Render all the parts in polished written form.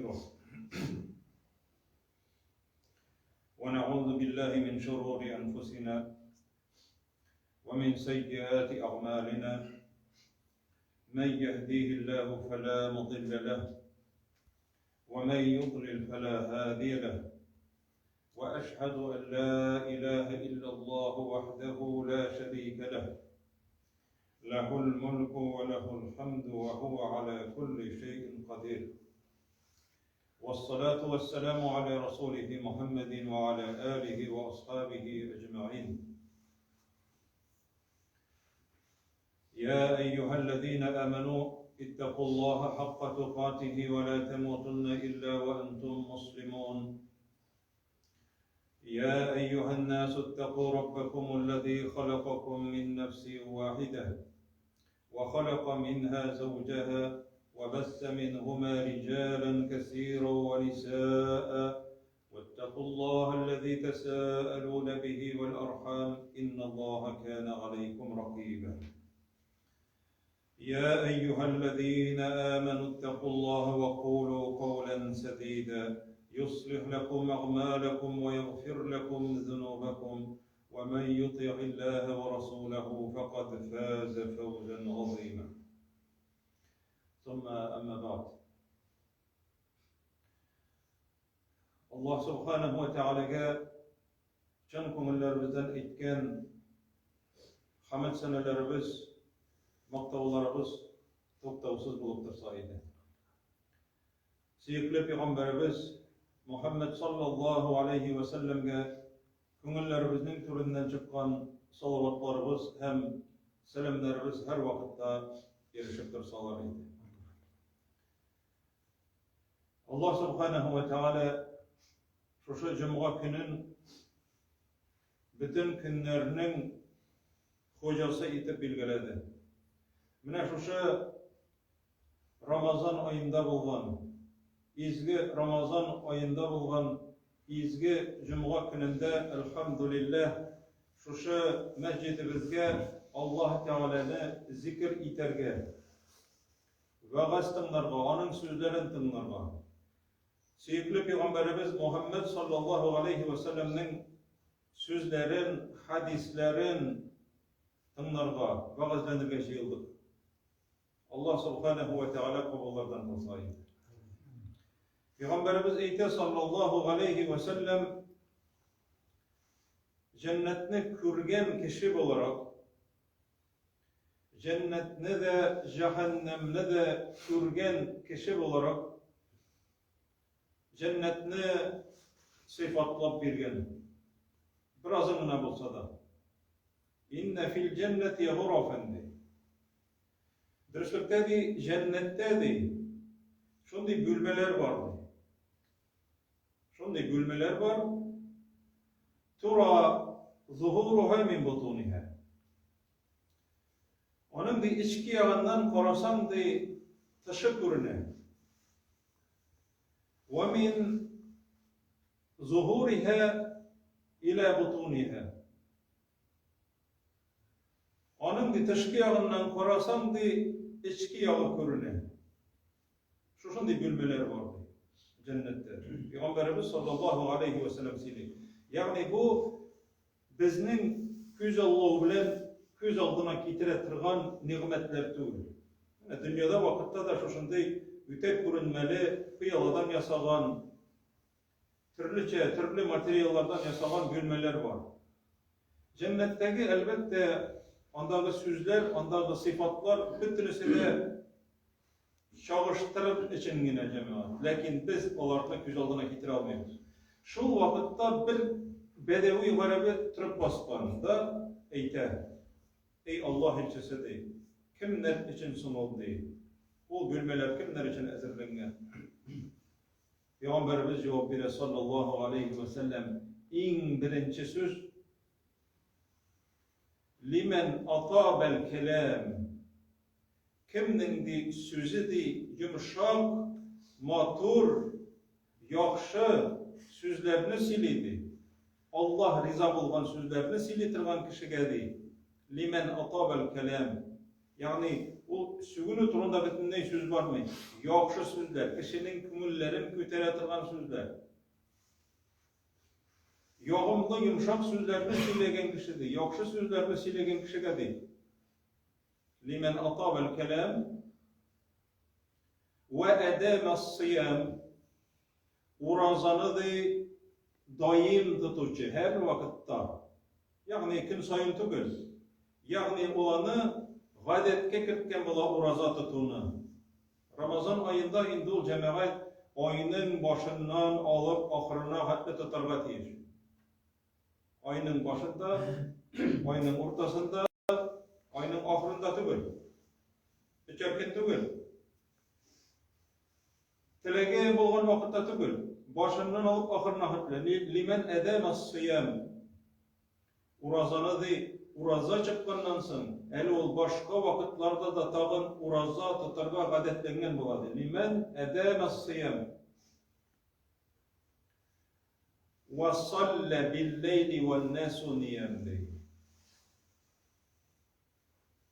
ونستغفره. ونعوذ بالله من شرور أنفسنا ومن سيئات أعمالنا. من يهديه الله فلا مضل له ومن يضلل فلا هادي له. وأشهد أن لا إله إلا الله وحده لا شريك له، له الملك وله الحمد وهو على كل شيء قدير. والصلاة والسلام على رسوله محمد وعلى آله وأصحابه أجمعين. يا أيها الذين آمنوا اتقوا الله حق تقاته ولا تموتن إلا وأنتم مسلمون. يا أيها الناس اتقوا ربكم الذي خلقكم من نفس واحدة وخلق منها زوجها وبث منهما رجالا كثيرا ونساء، واتقوا الله الذي تساءلون به والأرحام إن الله كان عليكم رقيبا. يا أيها الذين آمنوا اتقوا الله وقولوا قولا سديدا يصلح لكم أعمالكم ويغفر لكم ذنوبكم، ومن يطع الله ورسوله فقد فاز فوزا عظيما. ثم أما بعد. Аллаһ Субханаһу ва Тәгаләгә чын күңелләребездән әйткән хәмд сәнәләребез, мактауларыбыз туктаусыз булып торса иде. Сөекле пәйгамбәребез Мухаммад саллаллаһу алейхи ва сәлләмгә күңелләребезнең түреннән чыккан салаватларыбыз һәм сәламнәребез һәрвакытта ирешеп торсалар иде. Аллаһ Субханаһу ва Тәгалә шушы җомга көнен бөтен көннәрнең хуҗасы итеп билгеләде. Менә шушы Рамазан аенда булган, изге Рамазан аенда булган изге җомга көнендә, әлхәмдулилләһ, шушы мәсҗидебезгә Аллаһ Тәгаләне зикер итәргә, Вәгазь тыңларга, аның сүзләрен тыңларга. Сөекле пәйгамбәребез Мухаммәд саллаллаһу алейһи вә сәлләмнең сүзләрен, хәдисләрен тыңларга, вәгазьләнергә җыелдык. Аллаһ субханаһу ва тәгалә кабуллардан кылса иде. Пәйгамбәребез әйтә саллаллаһу алейһи вә сәлләм, җәннәтне күргән кеше буларак, Җәннәтне дә, җәһәннәмне дә күргән кеше буларак, җәннәтне сыйфатлап биргән. Беразын гына булса да. Иннә фил җәннәти гурафан ди. Дөреслектә ди, җәннәттә ди, шундый бүлмәләр бар ди. Шундый бүлмәләр бар. Тура зуһуруха мин бутуниха. Аның ди эчке ягыннан карасаң ди тышы күренә. Ва мин зуһуриха иля бутуниха. Аның ди тышкы ягыннан карасаң ди эчке ягы күренә. Шушындый бүлмәләр бар ди җәннәттә. Пәйгамбәребез саллаллаһу алейхи ва сәлләм сөйли. Ягъни бу безнең күз аллау белән күз алдына китерә торган нигъмәтләр түгел. Менә дөньяда вакытта да шушындый үтә күренмәле пыяладан ясаган, төрлечә, төрле материаллардан ясаган бүлмәләр бар. Җәннәттәге, әлбәттә, андагы сүзләр, андагы сыйфатлар бөтенесе дә Чагыштырыр өчен генә, җәмәгать. Ләкин без аларны күз алдына китерә алмыйбыз. Шул вакытта бер бәдәви гарәбе торып баскан да әйтә, Эй Аллаһ илчесе, ди, кемнәр өчен соң ул, ди? Ул бүлмәләр кемнәр өчен әзерләнгән? Пәйгамбәребез җавап бирә, саллаллаһу алейһи вә сәлләм, иң беренче сүз, Лимән атабәл кәлам. Кемнең ди сүзе ди йомшак, матур, яхшы сүзләрне сөйли ди. Аллаһ риза булган сүзләрне сөйли торган кешегә ди. Лимән атабәл кәлам. Ягъни Ул сүгенү турында бөтенләй сүз бармый. Яхшы сүзләр, кешенең күңелләрен күтәрә торган сүзләр. Ягымлы, йомшак сүзләрне сөйләгән кеше ди, яхшы сүзләрне сөйләгән кешегә ди. Лимән атабал кәлам вә әдәмә сиям уразаны ди даим тотучы һәр вакытта. Ягъни көн саен түгел. Ягъни ул аны гадәткә керткән була ураза тотуны. Рамазан аенда инде ул җәмәгать айның башыннан алып ахырына хәтле тотарга тиеш. Айның башында, айның уртасында, айның ахырында түгел. Өчәр көн түгел. Теләге булган вакытта түгел. Башыннан алып ахырына хәтле. Лимән әдәм ас-сиям. Уразаны ди, ураза чыкканнан соң, әле ул башка вакытларда да тагын ураза тотарга гадәтләнгән була ди. Лимән әдәмә ссыям. Ва салля билләйли вән-насу ниям ди.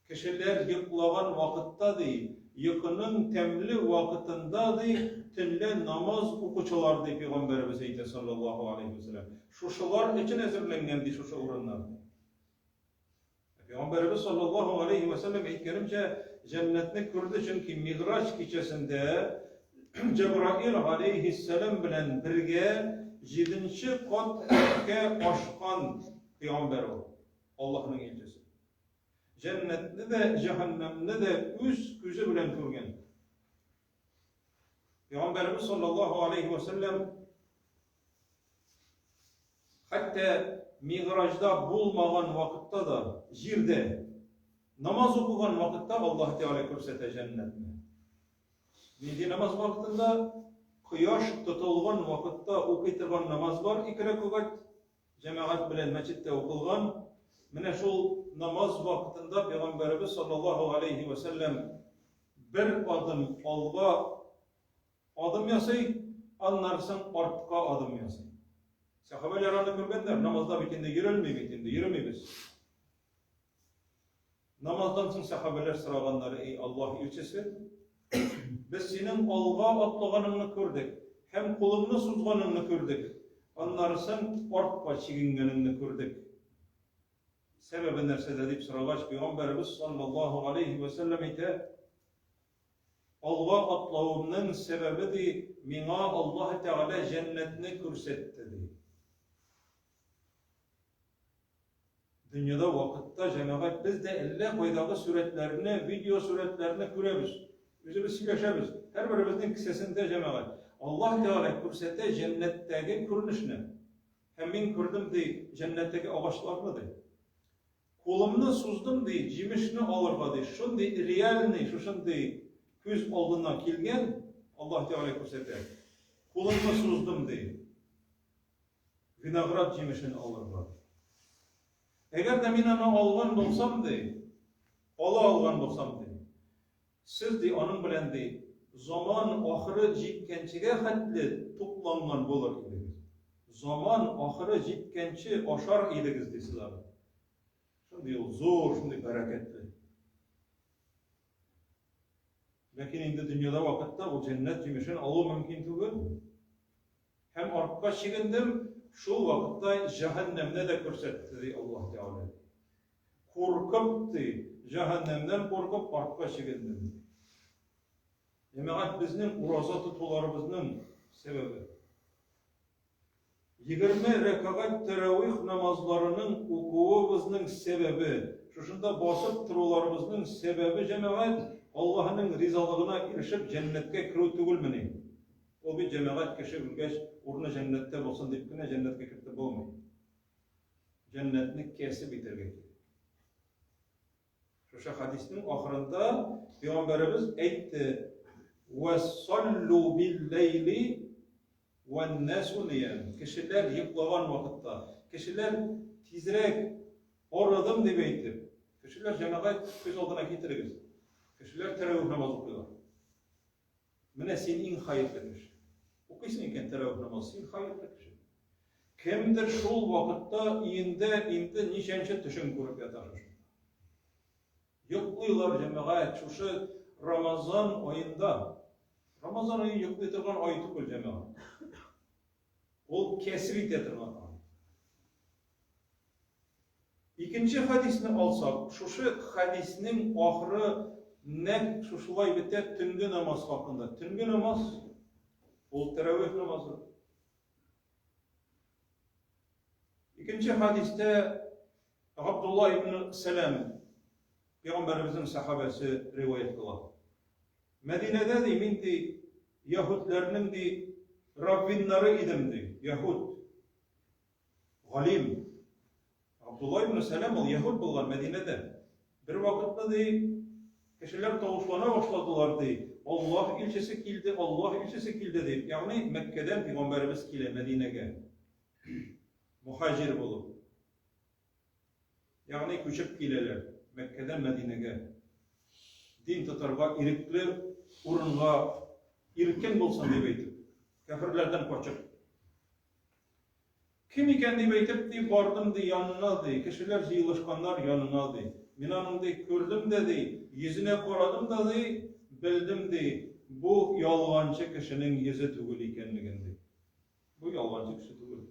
Кешеләр йоклаган вакытта, ди, йокының тәмле вакытында, ди, төнлә намаз укучылар, ди, пәйгамбәребез әйтә, саллаллаһу алейһи вә сәлләм. Шушылар өчен әзерләнгән, ди, шушы урыннар. Пәйгамбәребез саллаллаһу алейһи вә сәлләм әйткәнемчә, җәннәтне күрде, чөнки Миграҗ кичәсендә Җәбраил алейһиссәлам белән бергә җиденче кат күккә ашкан пәйгамбәр ул, Аллаһның илчесе. Җәннәтне дә, җәһәннәмне дә үз күзе белән күргән. Пәйгамбәребез саллаллаһу алейхи ва сәлләм хәтта Миграҗда булмаган вакытта да җирдә намаз укыган вакытта Аллаһ Тәгалә күрсәтә җәннәтне. Нинди намаз вакытында? Кояш тотылган вакытта укый торган намаз бар, ике рәкәгать. Җәмәгать белән мәчеттә укылган менә шул намаз вакытында пәйгамбәребез саллаллаһу алейһи вә сәлләм бер адым алга адым ясый, аннан соң артка адым ясый. Сәхабәләр аны күргәннәр, намазда бит инде йөрелми бит инде, йөрмибез. Намаздан соң сәхабәләр сораганнар, Эй Аллаһ илчесе, без синең алга атлаганыңны күрдек һәм кулыңны сузганыңны күрдек, аннары соң артка чигенгәнеңне күрдек. Сәбәбе нәрсәдә дип сорагач, пәйгамбәребез саллаллаһу алейһи вә сәлләм әйтә, Алга атлавымның сәбәбе ди, миңа Аллаһ Тәгалә җәннәтне күрсәтте ди. Дөньяда вакытта, җәмәгать, без дә әллә кайдагы сурәтләрне, видеосурәтләрне күрәбез. Үзебез сөйләшәбез. Һәрберебезнең кесәсендә, җәмәгать. Аллаһ Тәгалә күрсәтә җәннәттәге күренешне. Һәм мин күрдем, ди, җәннәттәге агачларны, ди. Кулымны суздым, ди, җимешне алырга, ди. Шундый реальный, шушындый күз алдына килгән, Аллаһ Тәгалә күрсәтә. Кулымны суздым, ди. Виноград җимешен алырга. Әгәр дә мин аны алган булсам, ди, ала алган булсам, ди, сез, ди, аның белән, ди, заман ахыры җиткәнчегә хәтле тукланган булыр идегез. Заман ахыры җиткәнче ашар идегез, ди сез аны. Шундый ул зур, шундый бәрәкәтле. Ләкин инде дөньяда вакытта ул җәннәт җимешен алу мөмкин түгел. Һәм артка чигендем, шул вакытта җәһәннәмне дә күрсәтте, ди Аллаһ Тәгалә. Куркып, ди, җәһәннәмнән куркып артка чигендем, ди. Җәмәгать, безнең ураза тотуларыбызның сәбәбе. 20 рәкәгать тәравих намазларының укуыбызның сәбәбе, шушында басып торуларыбызның сәбәбе, җәмәгать, Аллаһының ризалыгына ирешеп җәннәткә керү түгелмени? Ул бит җәмәгать кеше үлгәч, урыны җәннәттә булсын дип кенә җәннәткә кертеп булмый. Җәннәтне кәсеп итәргә кирәк. Шушы хәдиснең ахырында пәйгамбәребез әйтте: "Ва саллу бил-ләйли ван-насу ниям." Кешеләр йоклаган вакытта, кешеләр тизрәк арыдым дип әйтеп, кешеләр җәмәгать күз алдына китерегез. Кешеләр тәравих намазы укыйлар. Менә син иң хәерле кеше. Укыйсың икән тәравих намазы, син хәерле кеше. Кемдер шул вакытта өендә инде ничәнче төшен күреп ята шушында. Йоклыйлар җәмәгать шушы Рамазан аенда. Рамазан ае йоклый торган ай түгел, җәмәгать. Ул кәсеп итә торган ай. Икенче хәдисне алсак, шушы хәдиснең ахыры нәкъ шушылай бетә төнге намаз хакында. Төнге намаз ул тәравих намазы. Икенче хәдистә Габдулла ибн Сәлам пәйгамбәребезнең сәхабәсе риваять кыла. Мәдинәдә ди, мин ди, яһүдләрнең ди раввиннары идем ди, яһүд. Галим. Абдулла ибн Сәлам ул яһүд булган Мәдинәдә. Бер вакытны ди, кешеләр тавышлана башладылар ди, Аллаһ илчесе килде, Аллаһ илчесе килде дип. Ягъни Мәккәдән пәйгамбәребез килә Мәдинәгә. Мухаҗир булып. Ягъни күчеп киләләр Мәккәдән Мәдинәгә. Дин тотарга ирекле урынга иркен булсын дип әйтеп, кәферләрдән качып. Кем икән дип әйтеп, ди, бардым, ди, янына, ди, кешеләр җыелышканнар янына, ди. Мин аның, ди, күрдем дә, ди, йөзенә карадым да, ди, белдем, ди, бу ялганчы кешенең йөзе түгел икәнлеген, ди. Бу ялганчы кеше түгел.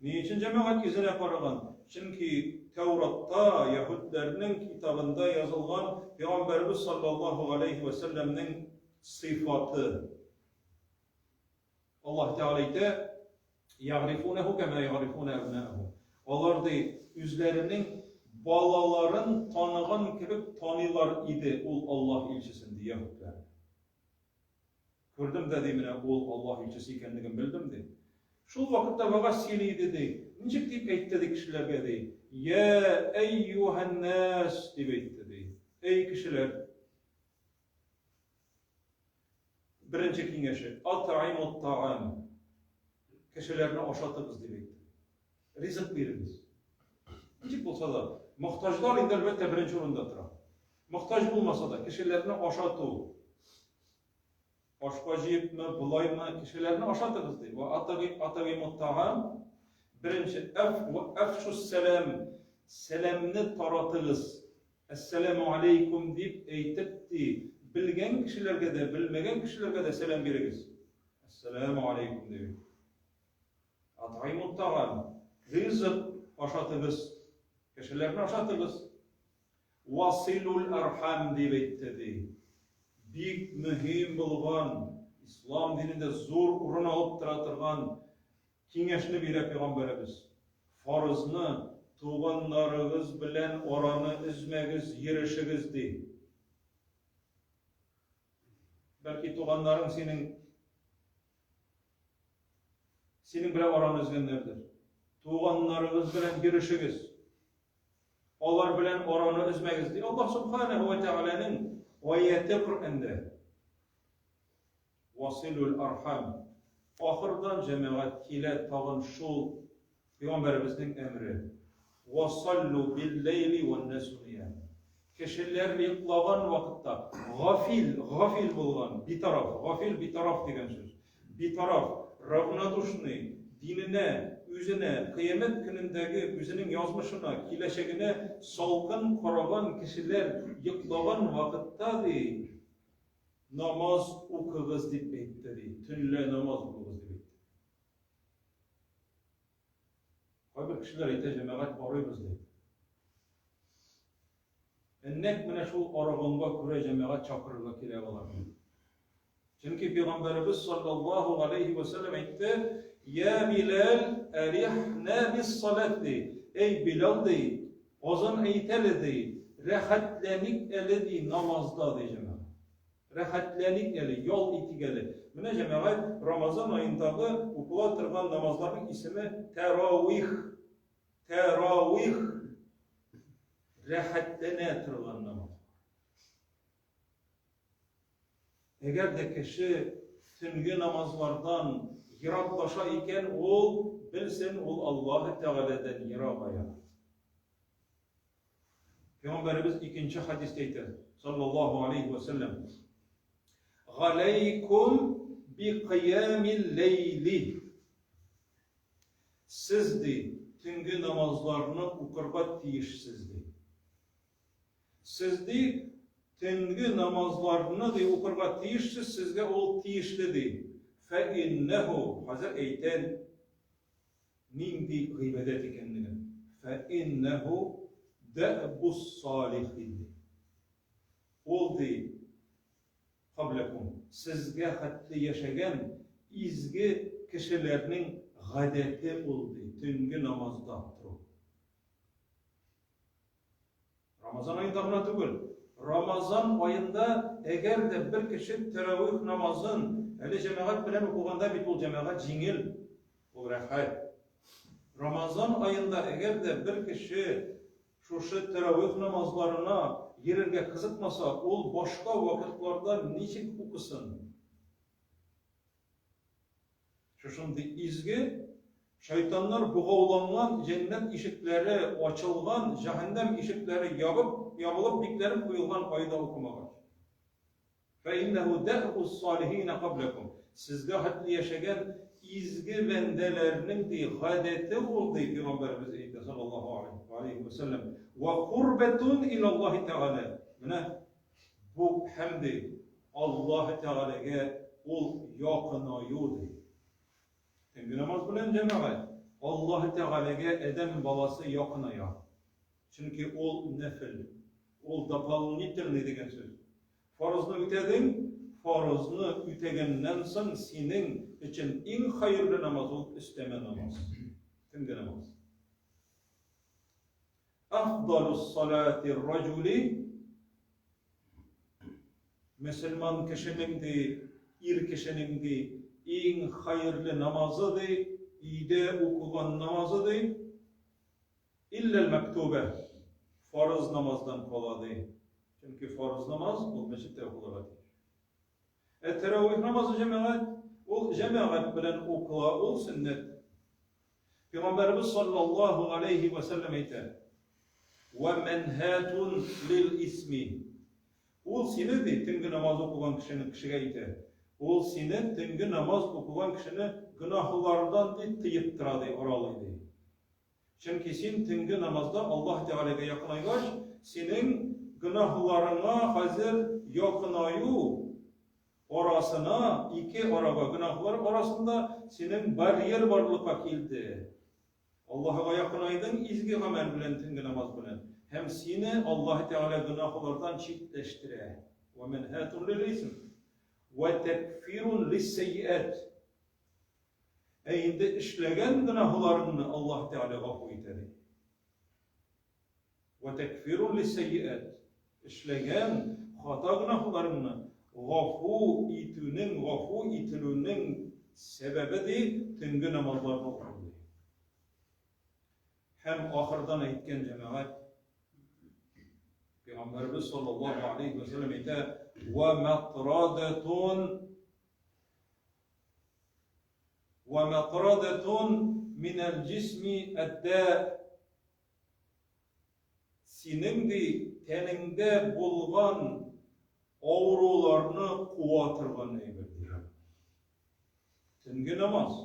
Ни өчен җәмәгать йөзенә караган? Чөнки Тәүратта, яһүдләрнең китабында язылган Пәйгамбәребез саллаллаһу галәйһи вә сәлләмнең сыйфаты. Аллаһ Тәгалә әйтә, Ягърифунәһу кәмә ягърифунә әбнәәһум. Алар ди, үзләренең балаларын таныган кебек таныйлар иде ул Аллаһ илчесен, ди яһүдләр. Күрдем дә, ди, менә ул Аллаһ илчесе икәнлеген белдем, ди. Шул вакытта вәгазь сөйли иде, ди. Ничек дип әйтте, ди, кешеләргә, ди. Йә әйюһәннәс, дип әйтте, ди. Әй, кешеләр! Беренче киңәше, ат'имут та'ам. Кешеләрне ашатыгыз, дип әйтте. Ризык бирегез. Ничек булса да, мохтаҗлар инде әлбәттә беренче урында тора. Мохтаҗ булмаса да, кешеләрне ашату. Ашка җыепмы, болаймы, кешеләрне ашатыгыз ди. Ва атагимут та'ам. Беренче, әф ва әфшус сәлам. Сәламне таратыгыз. Әссәламу алейкум дип әйтеп ди, белгән кешеләргә дә, белмәгән кешеләргә дә сәлам бирегез. Әссәламу алейкум дип. Атгыймут тагам, ризык ашатыгыз, кешеләрне ашатыгыз. Василул архам дип әйтте ди. Бик мөһим булган, ислам динендә зур урын алып тора торган киңәшне бирә пәйгамбәребез. Фарызны туганнарыгыз белән араны өзмәгез, йөрешегез ди. Бәлки туганнарың синең Синең белән араны өзгәннәрдер. Туганнарыгыз белән йөрешегез. Алар белән араны өзмәгез, ди Аллаһ Субханаһу ва Тәгаләнең аяте Коръәндә. Василул архам. Ахырдан җәмәгать килә тагын шул Пәйгамбәребезнең әмере, Васаллу бил-ләйли вән-насу ниям. Кешеләр йоклаган вакытта, гафил, гафил булган, битараф, гафил, битараф дигән сүз. Битараф, равнодушный, диненә, үзенә, кыямәт көнендәге үзенең язмышына, киләчәгенә салкын караган кешеләр йоклаган вакытта, ди, намаз укыгыз дип әйтте, ди. Төнлә намаз укыгыз дип әйтте. Кайбер кешеләр әйтә, җәмәгать арыйбыз ди. Нәкъ менә шул арыганга күрә җәмәгать чакырырга кирәк аларны. Чөнки пәйгамбәребез саллаллаһу алейхи ва саллям әйтте, "Я Билал, арихна бис салат" ди. Эй Билал ди, азан әйт әле ди, рәхәтләник әле ди намазда ди җәмәгать. Рәхәтләник әле, ял итик әле. Менә, җәмәгать, Рамазан аендагы укыла торган намазларның исеме тәравих. Тәравих. Рәхәтләнә торган намаз. Әгәр дә кеше төнге намазлардан ераклаша икән, ул белсен, ул Аллаһы Тәгаләдән ерагая. Пәйгамбәребез икенче хәдистә әйтә, саллаллаһу алейхи ва сәлләм. Галәйкум би кыямил ләйли. Сез ди, төнге намазларны укырга тиешсез ди. Сез ди, төнге намазларны ди укырга тиешсез, сезгә ул тиешле ди. Фә иннәһу, хәзер әйтән нинди гыйбадәт икәнлеген. Фә иннәһу дәбус салихин ди. Ул ди, кабләкум, сезгә хәтле яшәгән изге кешеләрнең гадәте ул ди, төнге намазда тору. Рамазан аенда гына түгел. Рамазан аенда әгәр дә бер кеше тәравих намазын әле җәмәгать белән укыганда бит ул җәмәгать җиңел, ул рәхәт. Рамазан аенда әгәр дә бер кеше шушы тәравих намазларына йөрергә кызыкмаса, ул башка вакытларда ничек укысын? Шушындый изге, шайтаннар богауланган, җәннәт ишекләре ачылган, җәһәннәм ишекләре ябып, ябылып, бикләнеп куелган айда укымагач. Фәиннәһү дәъбу салихина кабләкум. Сезгә хәтле яшәгән изге бәндәләрнең ди гадәте ул ди пәйгамбәребез әйтә саллаллаһу алейхи ва сәлләм. Ва курбатун ила Аллаһи тәгалә. Менә бу һәм ди Аллаһы Тәгаләгә ул якынаю, ди. Төнге намаз белән җәмәгать Аллаһы Тәгаләгә адәм баласы якыная. Чөнки ул нәфел, ул дополнительный дигән сүз. Фарызны үтәдең, фарызны үтәгәннән соң синең өчен иң хәерле намаз ул өстәмә намаз. Төнге намаз. Афдалус салати раҗули Мөселман кешенең ди, ир кешенең ди, иң хәерле намазы ди, өйдә укыган намазы ди, илләл мәктүбә, фарыз намаздан кала ди. Чөнки фарыз намаз ул мәчеттә укылырга тиеш. Ә тәравих намазы җәмәгать, ул җәмәгать белән укыла, ул сөннәт. Пәйгамбәребез саллаллаһу алейһи вә сәлләм әйтә: "Вә мәнһәтун лил исми". Ул сине ди, төнге намаз укыган кешене кешегә әйтә. Ул сине төнге намаз укыган кешене гөнаһлардан ди тыеп тора ди, аралый ди. Чөнки син төнге намазда Аллаһ Тәгаләгә якынайгач, синең гөнаһларыңа хәзер якынаю арасына, ике арага, гөнаһлар арасында синең барьер барлыкка килде. Аллаһыга якынайдың изге гамәл белән, төнге намаз белән. Һәм сине Аллаһ Тәгалә гөнаһлардан читләштерә. Вә мәнһәтун лил исм. Вә тәкфирун лиссәйиәт. Ә инде эшләгән гөнаһларыңны Аллаһ Тәгалә гафу итә ди. Вә тәкфирун лиссәйиәт. Эшләгән хата гөнаһларыңны гафу итүнең, гафу ителүнең сәбәбе ди, төнге намазларны уку ди. Һәм ахырдан әйткән җәмәгать, Пәйгамбәребез саллаллаһу алейхи ва сәлләм әйтә: "Ва матрадатун ва матрадатун минәл җисми әддә" Синең, ди, тәнеңдә булган авыруларны куа торган әйбер, ди. Төнге намаз.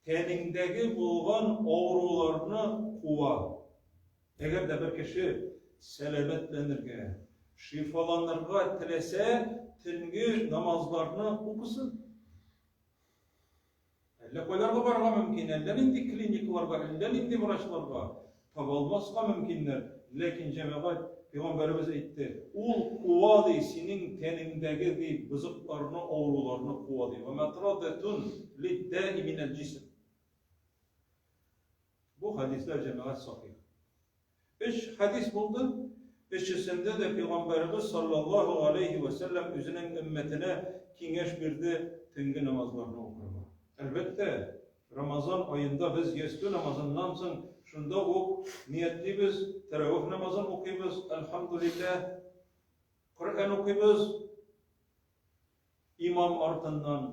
Тәнеңдәге булган авыруларны куа. Әгәр дә бер кеше сәламәтләнергә, шифаланырга теләсә, төнге намазларны укысын. Әллә кайларга барырга мөмкин, әллә нинди клиникаларга, әллә нинди врачларга таба алмаска мөмкиннәр, ләкин җәмәгать, пәйгамбәребез әйтте, ул куа ди, синең тәнеңдәге ди бозыкларны, авыруларны куа ди. Ва матрадатун лиддаи минәл җисм. Бу хәдисләр җәмәгать сахих. Өч хәдис булды. Өчесендә дә Пәйгамбәребез саллаллаһу алейһи вә сәлләм үзенең өммәтенә киңәш бирде төнге намазларны укырга. Әлбәттә, Рамазан аенда без ястү намазыннан соң шунда ук ниятлибез, тәравих намазын укыйбыз, әлхәмдүлилләһ, Коръән укыйбыз имам артыннан.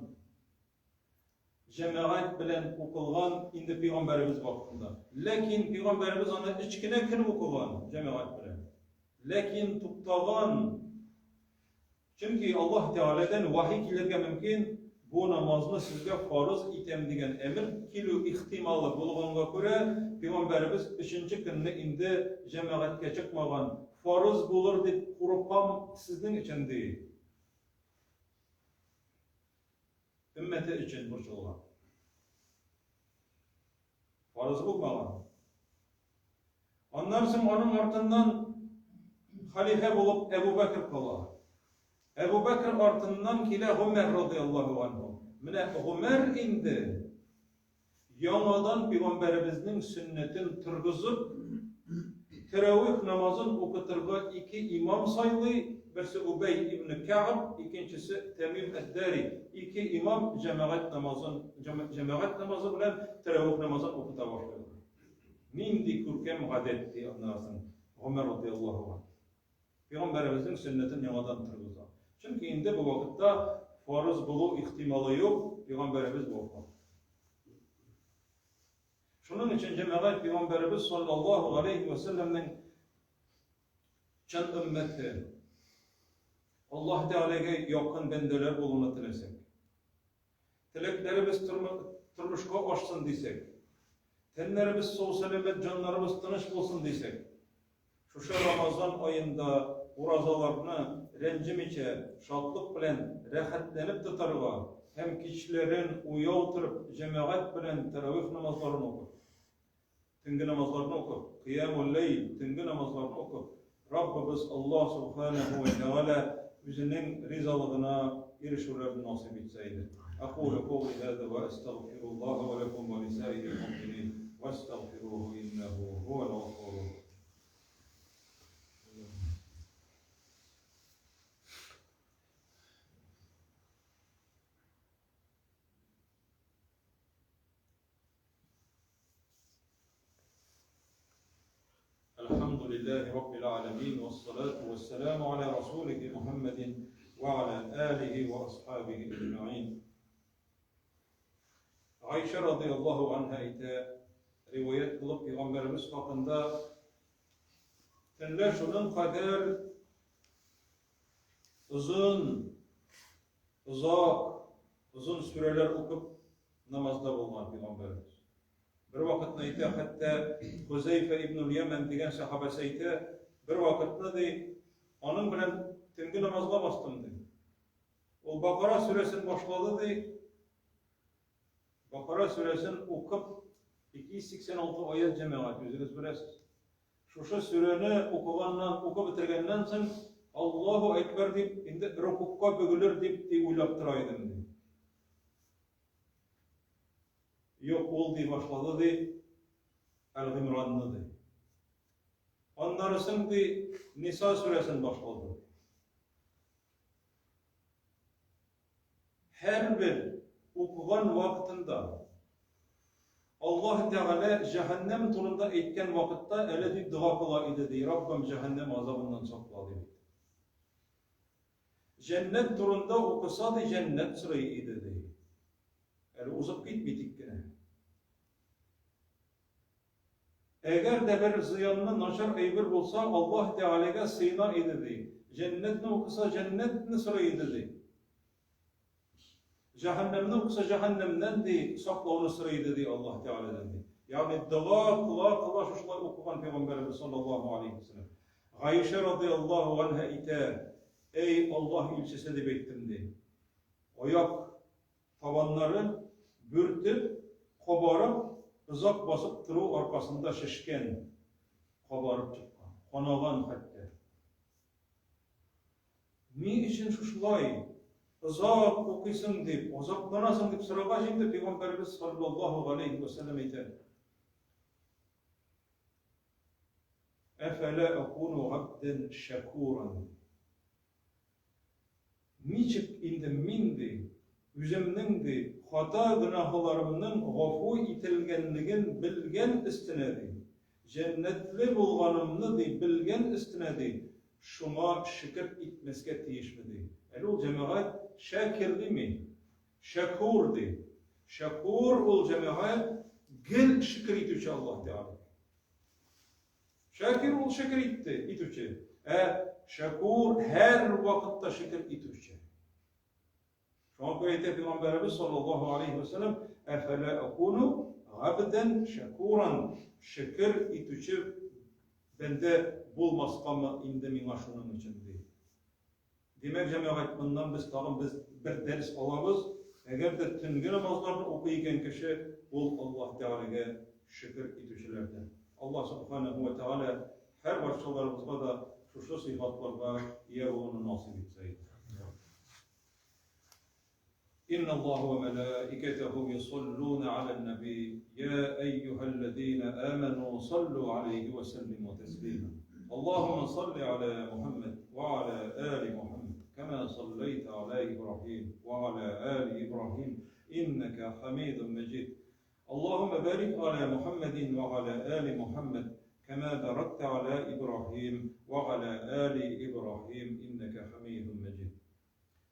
Җәмәгать белән укылган инде пәйгамбәребез вакытында. Ләкин пәйгамбәребез аны өч кенә көн укыган җәмәгать белән. Ләкин туктаган. Чөнки Аллаһ Тәгаләдән вахи килергә мөмкин, бу намазны сезгә фарыз итәм дигән әмер килү ихтималы булганга күрә, пәйгамбәребез өченче көнне инде җәмәгатькә чыкмаган. Фарыз булыр дип курыкам сезнең өчен, ди. Өммәте өчен борчылган. Фарыз булмаган. Аннан соң аның артыннан халифә булып Әбу Бәкр кала. Әбу Бәкр артыннан килә Гомәр радияллаһу анһу. Менә Гомәр инде яңадан пәйгамбәребезнең сөннәтен торгызып, тәравих намазын укытырга ике имам сайлый, берсе Убәй ибн Кәгъб, икенчесе Тәмим әд-Дари. Ике имам җәмәгать намазын, җәмәгать намазы белән тәравих намазын укыта башлыйлар. Нинди күркәм гадәт, ди аннан соң Гомәр радияллаһу анһу. Пәйгамбәребезнең сөннәтен яңадан торгыза. Чөнки инде бу вакытта фарыз булу ихтималы юк, пәйгамбәребез вафат. Шуның өчен җәмәгать пәйгамбәребез саллаллаһу алейхи ва сәлләмнең чын өммәте Аллаһ Тәгаләгә якын бәндәләр булуны теләсәк, Теләкләребез тормышка ашсын дисәк, тәннәребез сау-сәламәт, җаннарыбыз тыныч булсын дисәк, шушы Рамазан аенда уразаларны рәнҗемичә, шатлык белән рәхәтләнеп тотарга һәм кичләрен уяу торып, җәмәгать белән тәравих намазларын укып, Төнге намазларны укып, кыямул ләйл, төнге намазларны укып, Раббыбыз Аллаһ Субханәһү вә Тәгалә үзенең ризалыгына ирешүләрне насыйп итсә иде. Әкулу каули һаза вә әстәгъфируллаһа вә ләкум вә лисаирил муъминин вәстәгъфируху иннәһу һуәл гафурур рәхим. الحمد لله رب العالمين والصلاة والسلام على رسوله محمد وعلى آله وأصحابه أجمعين Гайшә радияллаһу анһа әйтә, риваять кылып пәйгамбәребез хакында төнлә шуның кадәр озын, озак, озын сүрәләр укып намазда булган пәйгамбәребез. Бер вакытны әйтә, хәтта Хузәйфә ибн Яман дигән сахабәсе әйтә, бер вакытны ди, аның белән төнге намазга бастым ди. Ул Бакара сүрәсен башлады ди. Бакара сүрәсен укып 286 аят җәмәгать үзегез беләсез. Шушы сүрәне укыганнан, укып бетергәннән соң, Аллаһу әкбәр дип, инде рукукка бөгелер дип ди уйлап тора идем ди. Юк, ул ди башлады ди, Әл-Гыймранны ди. Аннары соң ди, Ниса сүрәсен башлады. Һәрбер укыган вакытында Аллаһ Тәгалә җәһәннәм турында әйткән вакытта әле дип дога кыла иде ди, Раббым, җәһәннәм азабыннан сакла дип. Җәннәт турында укыса ди, җәннәт сорый иде ди. Әле узып китми тик кенә. Әгәр дә бер зыянны начар әйбер булса, Аллаһ Тәгаләгә сыена иде ди. Җәннәтне укыса, җәннәтне сорый иде ди. Җәһәннәмне укыса, җәһәннәмнән ди, саклауны сорый иде ди Аллаһ Тәгаләдән ди. Ягъни дога кыла кыла шушылай укыган пәйгамбәребез саллаллаһу алейхи вәсәлләм. Гаишә радияллаһу анһа әйтә, Эй Аллаһ илчесе дип әйттем ди. Аяк Табаннары бүртеп, кабарып, озак басып тору аркасында шешкән, кабарып чыккан, канаган хәтта. Ни өчен шушылай озак укыйсың дип, азапланасың дип сорагач инде пәйгамбәребез саллаллаһу галәйһи вә сәлләм әйтә. Әфәлә акуну габдән шәкуран. Ничек инде мин, ди, үземнең, ди, хата-гөнаһларымның гафу ителгәнлеген белгән өстенә, ди, җәннәтле булганымны, ди, белгән өстенә, ди, шуңа шөкер итмәскә тиешме, ди. Әле ул җәмәгать шәкир дими, шәкүр ди. Шәкүр ул җәмәгать гел шөкер итүче Аллаһ Тәгаләгә. Шакир ул шөкер итте, итүче. Ә шәкүр һәр вакытта шөкер итүче. Шуңа күрә әйтә пәйгамбәребез саллаллаһу алейхи ва саллям, "Әфәлә акуну габдан шакуран" шөкер итүче бәндә булмаскамы инде миңа шуның өчен, ди. Димәк, җәмәгать, моннан без тагын без бер дәрес алабыз. Әгәр дә төнге намазларны укый икән кеше, ул Аллаһ Тәгаләгә шөкер итүчеләрдән. Аллаһ Субханаһу ва Тәгалә һәр барчаларыбызга да шушы сыйфатларга ия булуны насыйп итсә иде. إن الله وملائكته يصلون على النبي يا أيها الذين آمنوا صلوا عليه وسلموا تسليما اللهم صل على محمد وعلى آل محمد كما صليت على إبراهيم وعلى آل إبراهيم إنك حميد مجيد اللهم بارك على محمد وعلى آل محمد كما باركت على إبراهيم وعلى آل إبراهيم إنك حميد مجيد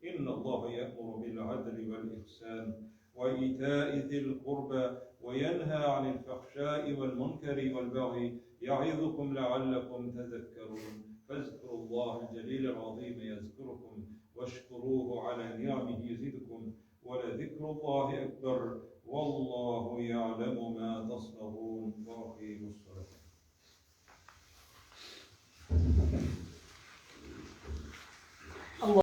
إن الله يأمر بالعدل والإحسان وإيتاء ذي القربى وينهى عن الفحشاء والمنكر والبغي يعظكم لعلكم تذكرون فاذكروا الله الجليل العظيم يذكركم واشكروه على نعمه يزدكم ولذكر الله أكبر والله يعلم.